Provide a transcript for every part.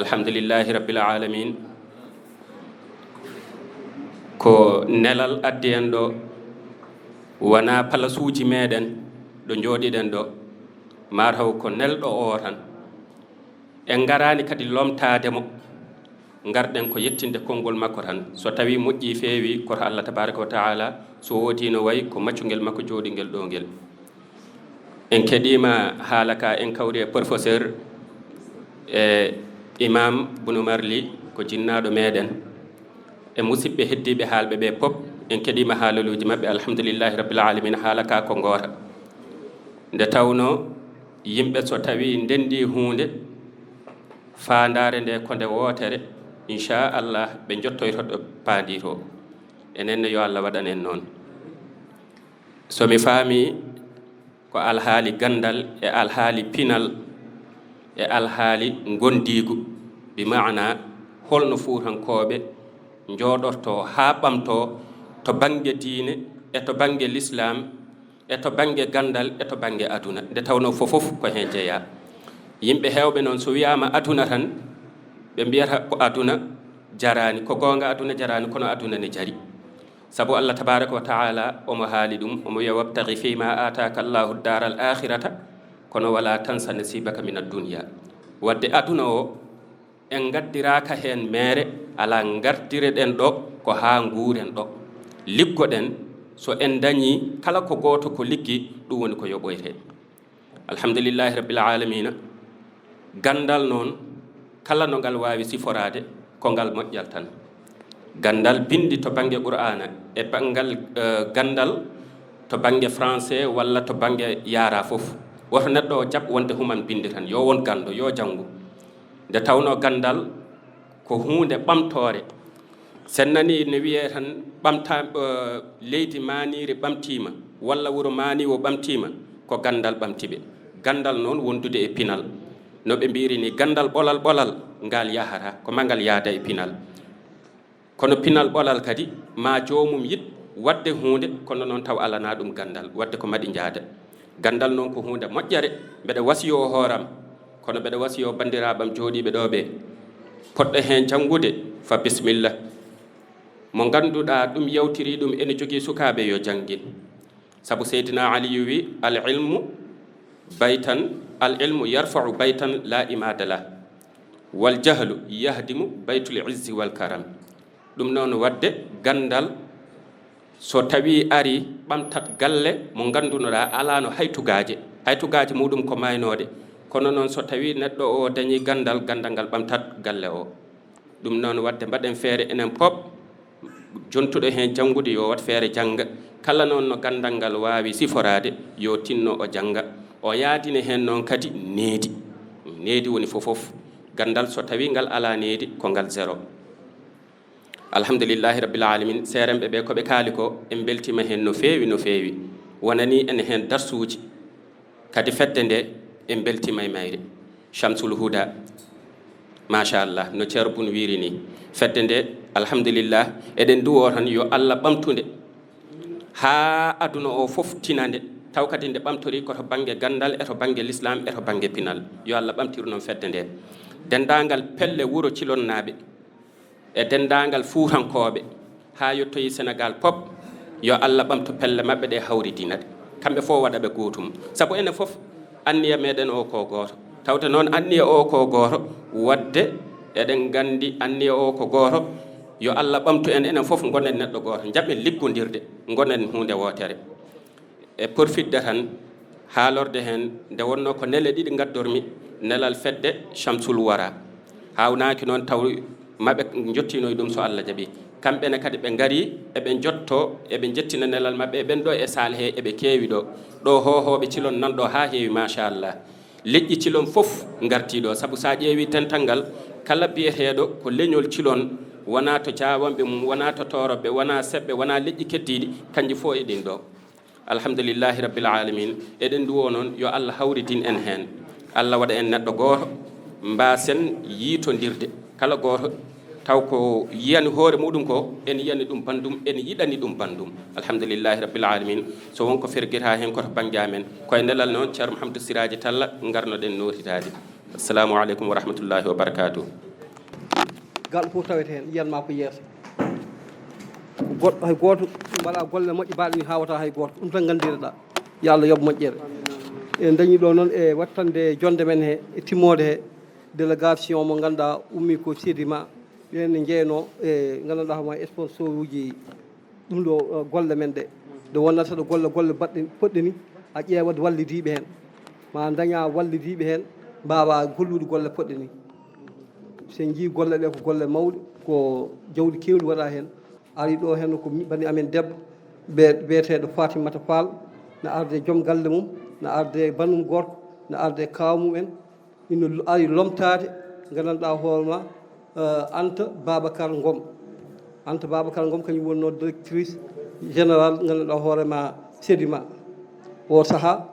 alhamdulillahi rabbil alamin ko nelal addi en ɗo wona palasuuji meɗen ɗo jooɗiɗen ɗo mataw ko nelɗo o tan en garani kadi lomtademo garɗen ko yettinde konngol makko tan so tawi moƴƴi feewi koto Allah tabaraka wa taala so woodi no wayi ko maccugel makko jooɗingel ɗo ngel en keɗima haala ka en kawri e professeur e imam Boun Oumar Ly ko jinnaɗo meɗen e musidɓe heddiɓe haalɓe ɓe pop en keɗima haalaluji mabɓe alhamdulillahi rabbil alamin haala ka ko goota nde tawno yimɓe so tawi ndendi hunde fandare nde ko nde wootere inchallah ɓe jottoyto ɗo paandi to enenne yo Allah waɗan en noon somi faami ko alhaali gandal e alhaali pinal e alhaali gondigu bi maana holno fuutankoɓe jooɗorto haa ɓamto to bange diine e to bange l'islam e to bange gandal e to bange aduna nde tawno fofof ko hen jeeya yimɓe hewɓe noon so wiyama aduna tan ɓe mbiyata ko aduna jarani ko gonga aduna jarani kono aduna ne jari sabu Allah tabaraka wa taala omo haali ɗum omo wiya wabtaghi fima ataka Allahu daral akhirata kono wala tansa nasibaka min ad-dunya wadde aduna o en gaddiraka hen mere ala gardire ɗen ɗo ko ha nguuren ɗo liggoɗen so en dañi kala ko goto ko liggi ɗum woni ko yoɓoyte alhamdulillahi rabbil alamina gandal noon kala no ngal wawi siforade ko ngal moƴƴal tan gandal bindi to bange qur'ana e bangal gandal to bange français walla to bange yara fof woto neɗɗo o jaɓ wonde human bindi tan yo won gando yo jangu nde tawno gandal ko hunde ɓamtore sen nani ne wiye tan ɓamta leydi maniri ɓamtima walla wuro mani o ɓamtima ko gandal ɓamtiɓe gandal noon wondude e pinal no ɓe mbiri ni gandal ɓolal ɓolal ngal yahata ko magal yaada e pinal kono pinal ɓolal kadi ma jomum yit wadde hunde kono noon taw alana ɗum gandal wadde ko maɗi jaada gandal noon ko hunde moƴƴere mbeɗa wasiyo hooram kono mbeɗa wasiyo bandiraɓam jooɗiɓe ɗo ɓe poɗɗo hen jangude fa bisimillah mo ganduɗa ɗum yawtiri ɗum ene jogui sukaɓe yo janggin sabu seydina aliyu wi al ilmu yarfa'u baytan la imada lah wal jahlu yahdimu baytul izzi wal karam ɗum noon wadde gandal so tawi ari ɓamtat galle mo gandunoɗa alano haytugaje muɗum ko maynode kono noon so tawi neɗɗo o dañi gandal ngal ɓamtat galle o ɗum noon wadde mbaɗen feere enen pop jontuɗo hen jangude yo wat feere janga kala noon no gandal ngal wawi siforade yo tinno o janga o yaadine hen noon kadi needi woni fofof gandal so tawi ngal ala needi ko ngal zéro alhamdulillahi rabbil alamin seeremɓe ɓe koɓe kaali ko en beltima hen no feewi wonani en hen darsuji kadi fedde nde en beltima e mayre Shamsul Huda machallah no ceerno Boun wiri ni fedde nde alhamdulillah eɗen duwo tan yo Allah ɓamtude ha aduna o fof tinande taw kadi nde ɓamtori koto bange gandal e to bange l'islam e to bange pinal yo Allah ɓamtiru noon fedde nde dendagal pelle wuro cilonnaɓe e dendagal fuutankoɓe ha yettoyi Sénégal pop yo Allah ɓamtu pelle mabɓe ɗe hawri dinade kamɓe fof waɗaɓe gotum sabu enen fof anniya meɗen o ko goto tawde noon anniya o ko goto wadde eɗen gandi anniya o ko goto yo Allah ɓamtu en enen fof gonen neɗɗo goto jaɓen liggodirde gonen hunde wotere e porfidde tan haalorde hen nde wonno ko nele ɗiɗi gaddormi nelal fedde Shamsul Wara hawnaki noon taw maɓe jottinoy ɗum so Allah jaaɓi kamɓene kadi ɓe gari eɓe jotto eɓe jettina nelal mabɓe ɓen ɗo e sal he eɓe keewi ɗo hohoɓe cilon nanɗo ha heewi machallah leƴƴi cilon fof gartiɗo saabu sa ƴeewi tental ngal kala biyeteɗo ko leñol cilon wona to jawonɓe mum wona to toroɓe wona seɓɓe wona leƴƴi keddiɗi kanji fo e ɗin ɗo alhamdulillahi rabbil alamin eɗen duwo noon yo Allah hawridin en hen Allah waɗa en neɗɗo goto mbasen yiitodirde kala goto taw ko yiyani hoore muɗum ko en yiyani ɗum bandum en yiɗani ɗum bandum alhamdulillahi rabbil alamin so wonko ferguita hen koto banggue amen koye nelal noon ceerno Mouhamadou Siraji Talla garnoɗen notitade assalamu aleykum wa rahmatullahi wa barakatuh galɗo fof tawete hen yiyanma ko yeeso goɗɗo hay goto mbaɗa golle moƴƴe mbaɗe ni hawata hay goto ɗum tan gandireɗa yo Allah yoɓ moƴƴere en dañi ɗo noon e wattande jonde men he e timmode he délégation mo ganduɗa ummi ko Sedima ɓen ne jeyno e ganduɗa homo sponsor uji ɗum ɗo golle men ɗe nde wonnata ɗo golle baɗɗe poɗɗe ni a ƴeewat wallidiɓe hen ma daña wallidiɓe hen mbawa gollude golle poɗɗe ni sen jii golle ɗe ko golle mawɗe ko jawdi kewdi waɗa hen ari ɗo hen ko bani amen debbo biyeteɗo Fatimata Fall ne arde joom galle mum ne arde banum gorko ne arde kaw mumen ino ari lomtade gandanɗa hoorema Anta Babacar Ngom Anta Babacar Ngom kañum wonno directrice général gandanɗa hoorema Sedima o saaha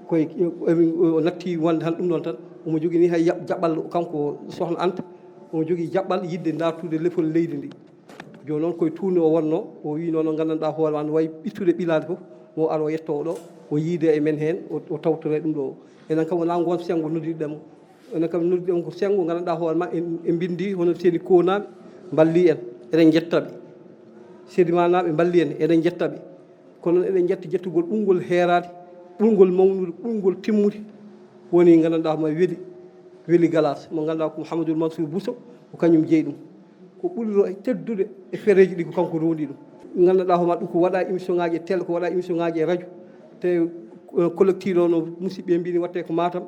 koye o natti wonde han ɗum ɗon tan omo jogui ni hay jaɓɓal kanko sohna Anta omo jogui jaɓɓal yidde dartude leppol leydi ndi joni noon koye tuunde o wonno o wi noon gandanɗa hoorema no wayi ɓittude ɓilade foof mo ara o yetto ɗo o yiide e men hen o tawtore ɗum ɗo enen kam wona gon sengo noddiɗemo enen kam noddiɗemo ko sengo gandanɗa hoorema en bindi hono seeni konaɓe balli en eɗen jettaɓe Sedima naɓe balli en eɗen jettaɓe kono noon eɗen jetta jettugol ɓuurgol heerade ɓuurgol mawnude ɓuurgol timmude woni gandanɗa homo weeli galas mo ganduɗa ko Mouhamadoul Mansour Bousso ko kañum jeeyi ɗum ko ɓuuri teddude e fereji ɗi ko kanko rondi ɗum gandanɗa hooma ɗum ko waɗa émission ngaji e télé ko waɗa émission ngaji e radio te collectif o no musidɓe mbini watte ko Matam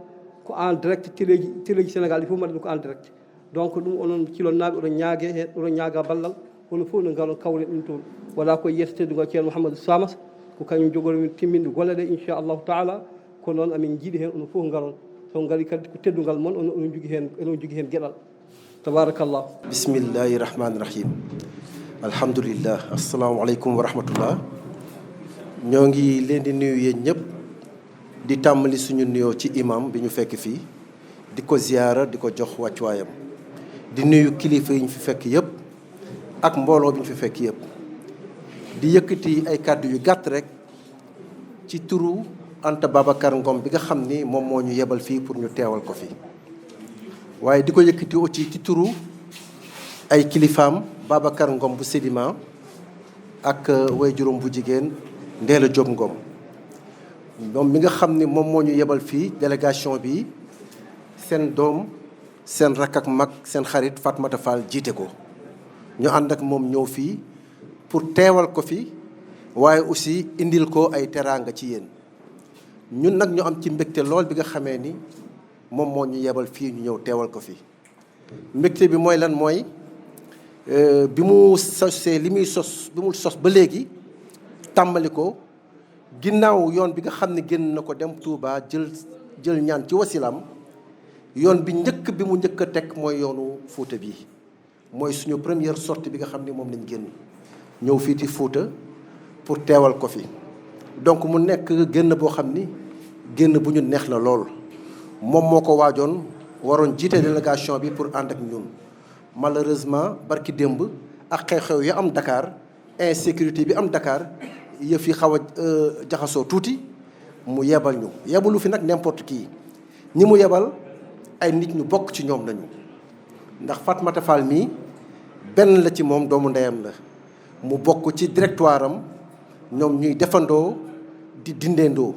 ko en direct téléji Sénégal ɗi fof mbaɗa ɗum ko en direct donc ɗum onon cilonnaɓe oɗon ñaague hen oɗon ñaaga ballal onon fof no garon kawren ɗum toon wala koye yesso teddugo ceerno Mouhamadou Samas ko kañum jogorimin timminde golle ɗe inchallahu taala ko noon amin jiiɗi hen onon fof garon so gari kadi ko teddugal moon onon jogui hen gueɗal tabarakallah bismillahi rahmani rahim alhamdulillah assalamu aleykum wa rahmatullah ñoo ngi leen di nuyu yéen ñëpp di tàmbali suñu nuyoo ci imam bi ñu fekk fii di ko ziyaara di ko jox wàccuwaayam di nuyu kilifa yi ñu fi fekk yëpp ak mbooloo bi ñu fi fekk yëpp di yëkkati ay kàddu yu gàtt rek ci turu Anta Babacar Ngom bi nga xam ni moom moo ñu yebal fii pour ñu teewal ko fi waaye di ko yëkkati aussi ci turu ay kilifaam Babacar Ngom bu Sedima ak waajuram bu jigéen Ndeela Diop Ngom moom mi nga xam ni moom moo ñu yebal fii délégation bi seen doom seen rakk ak mag seen xarit Fatmata Fall jiite ko ñu ànd ak moom ñëw fii pour teewal ko fi waaye aussi indil ko ay teraanga ci yéen ñun nag ñu am ci mbégte lool bi nga xamee ni moom moo ñu yebal fii ñu ñëw teewal ko fi mbégte bi mooy lan mooy bi mu sosee li muy sos bi mu sos ba léegi tàmbali ko ginnaaw yoon bi nga xam ne génn na ko dem Touba jël ñaan ci wasilam yoon bi njëkk bi mu njëkk a teg mooy yoonu Fuuta bi mooy suñu première sortie bi nga xam ne moom lañ génn ñëw fii ci Fuuta pour teewal ko fi donc mu nekk génn boo xam ni génn bu ñu neex la lool moom moo ko waajoon waroon jiite délégation bi pour ànd ak ñun malheureusement barki démb ak xew-xew yi am Dakar insécurité bi am Dakar yëf yi xaw a jaxasoo tuuti mu yebal ñu yebalu fi nag n'importe qui ñi mu yebal ay nit ñu bokk ci ñoom nañu ndax Fatmata Fall mii benn la ci moom doomu ndeyam la mu bokk ci directoire am ñoom ñuy defandoo di dindeendoo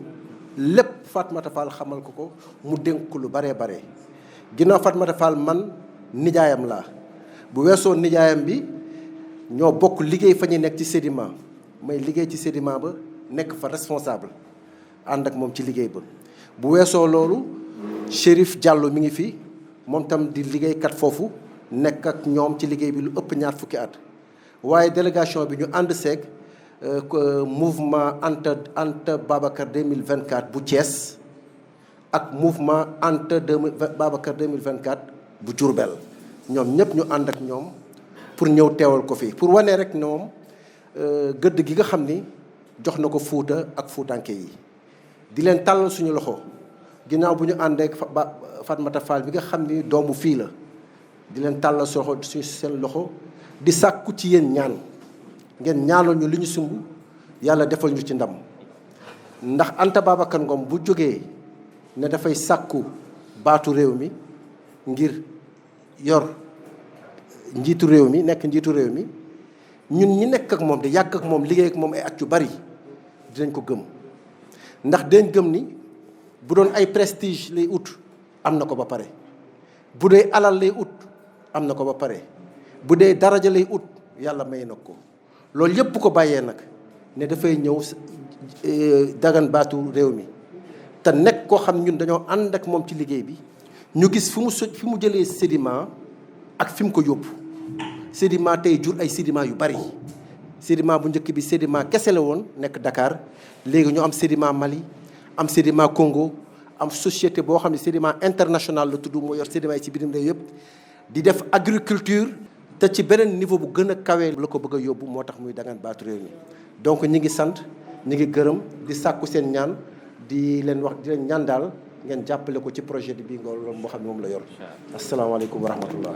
lépp Fatmata Fall xamal ko mu dénk lu baree bare ginnaaw Fatmata Fall man nijaayam laa bu weesoo nijaayam bi ñoo bokk liggéey fa ñu nekk ci Sedima may liggéey ci Sedima ba nekk fa responsable ànd ak moom ci liggéey ba bu weesoo loolu Chérif Diallo mi ngi fi moom tam di liggéeykat foofu nekk ak ñoom ci liggéey bi lu ëpp ñaar fukki at waaye délégation bi ñu ànd seeg mouvement Anta Babacar 2024 bu Thiès ak mouvement Anta Babacar 2024 bu Diourbel ñoom ñëpp ñu ànd ak ñoom pour ñëw teewal ko fii pour wane rek ñoom gëdd gi nga xam ni jox na ko Fuuta ak Fuutanke yi di leen tàllal suñu loxo ginnaaw bu ñu àndeek Fatmata Fall bi nga xam ni doomu fii la di leen tàllal suñu seen loxo di sàkku ci yéen ñaan ngeen ñaanal ñu li ñu sumb yàlla defal ñu ci ndam ndax Anta Babacar Ngom bu jógee ne dafay sàkku baatu réew mi ngir yor njiitu réew mi nekk njiitu réew mi ñun ñi nekk ak moom di yàgg ak moom liggéey ak moom ay at yu bari dinañ ko gëm ndax dañ gëm ni bu doon ay prestige lay ut am na ko ba pare bu dee alal lay ut am na ko ba pare bu dee daraja lay ut yàlla may na ko loolu yëpp bu ko bàyyee nag ne dafay ñëw dagan baatu réew mi te nekk koo xam ñun dañoo ànd ak moom ci liggéey bi ñu gis fi mu jëlee Sedima ak fi mu ko yóbbu Sedima tey jur ay Sedima yu bari Sedima bu njëkk bi Sedima kese la woon nekk Dakar léegi ñu am Sedima Mali am Sedima Congo am société boo xam ne Sedima international la tudd moo yor Sedima yi ci bitim réew yëpp di def agriculture te ci beneen niveau bu gën a kawee la ko bëgg a yóbbu moo tax muy dagan baatu réew mi donc ñi ngi sant ñi ngi gërëm di sàkku seen ñaan di leen wax di leen ñaan daal ngeen jàppale ko ci projet bi nga moo xam ne moom la yor asalaamaaleykum wa rahmatullah